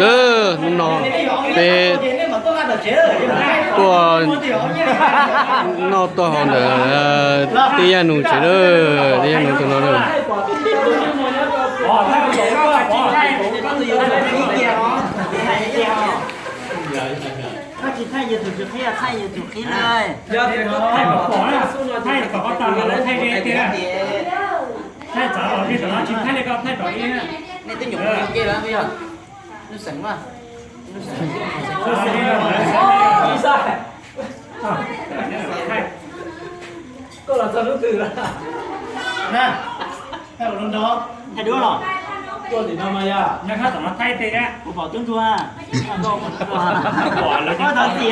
Lawm, hnub no peb tuaj noj tuaj haus ntawm Tij Yaj Nus tsev lawm, Tij Yaj Nus tus no lawm. Koj tsis thaij yus tus tswv qhib, thaij yus tus qhib na. Thaij kom koj tag los thaij li tiag. Thaij txawv los li tam no tsis thaij li koj thaij kom ib. Nej twb nyuam qhuav ua ke lawm yog. Lub xeem mas. Koj los txog lub twg lawm? Thaij duab los? Tuaj tim no mas yog nyob sab tom no thaij tej. Kuv pom tub ntsuag. Thov txim,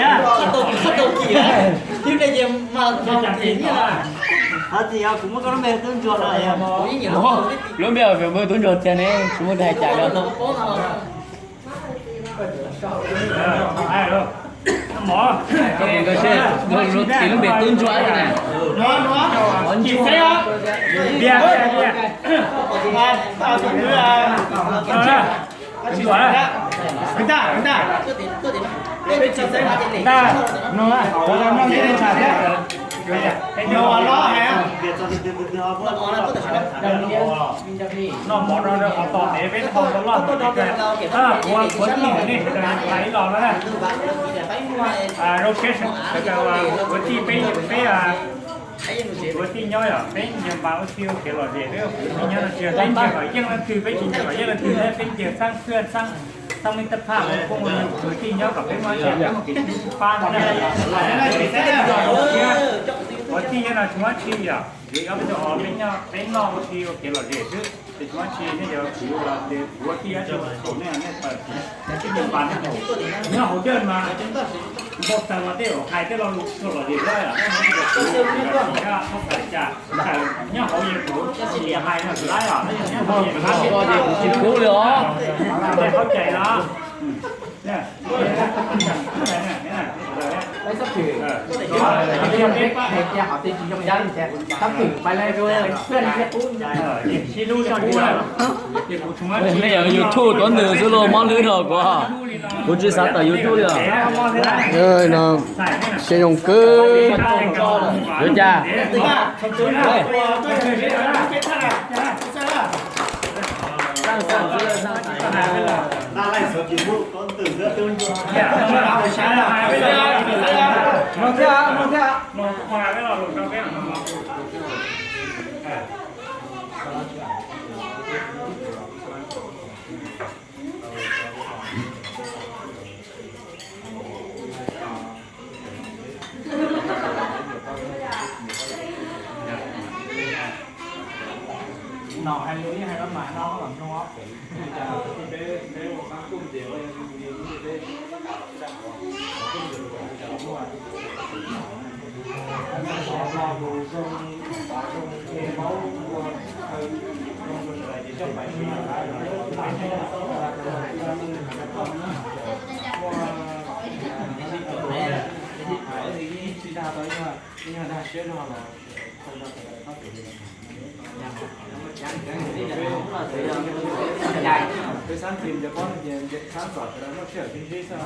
thov txim, kuv muab koj lub npe tub ntsuag los. Lub npe mas tub ntsuag tiag ne, tsis muaj hais cas li. Tis lub npe tub ntsuag na. Noj mov no qhov tos peb peb tau los, kuv kuv tij nej hais ib los na. Rau siab sawv daws, kuv tij peb peb, kuv tij nyob yom, peb nyias npaj ua si ua kev lom zem, peb ua kuv tij nyob no tsis yog peb nyias kom yeej leej twg, peb tsis nyias kom yeej leej twg, peb nyias xeeb xwb xeeb, xeeb li tej phaj los peb ua kuv tij nyob kom peb muaj tsev, peb muaj kev hlub pab no. Kuv tij nyob no tsis muaj tsi yom, vim ob peb tug os peb nyob peb noj ua si ua kev lom zem xwb, ces tsis muaj tsi, nej yuav kuv los ces kuv ua tij ob tug thaum nej nej tawm, nej tij nyias npaj nej haus, nyob hauv dej mas npau taws mas tej zaum hais tej lo lus txog lom zem lawm, nej txhob xav li cas, nyob hauv yeej kuv tsis hais no tsis laib os, nyob hauv yeej kuv tsis kub li os. Tej qhaub cais no. Sib hlub zoo kub na. Nej yog YouTube tuav ntws xwb los mob hlwb rau kuv, kuv tsis xav tawm YouTube li os. No siab zoo kawg. Yuav cas? No hais lus yeej hais los mas no los mloog os. Peb xab tim cov pob no ces xab tom sawv daws noj sij hawm sib ntsib xwb,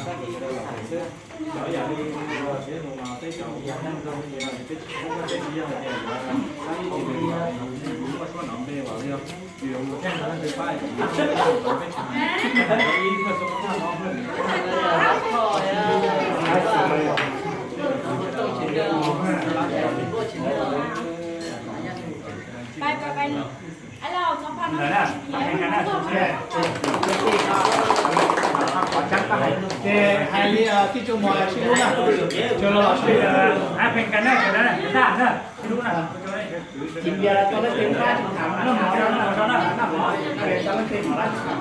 xab tim sawv daws los xwb. Cov yam li txiv nus no peb cov neeg zoo li no ces peb tsis pub, peb tsis yog tias yuav xab tim muaj suab nov npe los yog yus yuav mus theej leej twg pab, peb tsis hais, ib peb xub pab thaj no peb Ces hais li tij tsuj mos sib hlub na, tsuas los sib hlub na. Cim npias los tso leej twg mov lab tsis tham, noj mov tso leej twg mov lab tsis tham.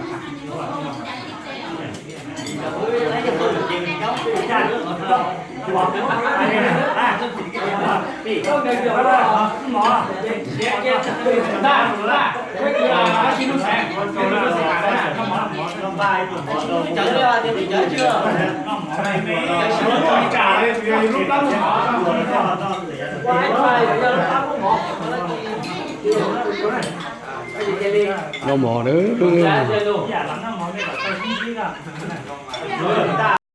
Noj mov na.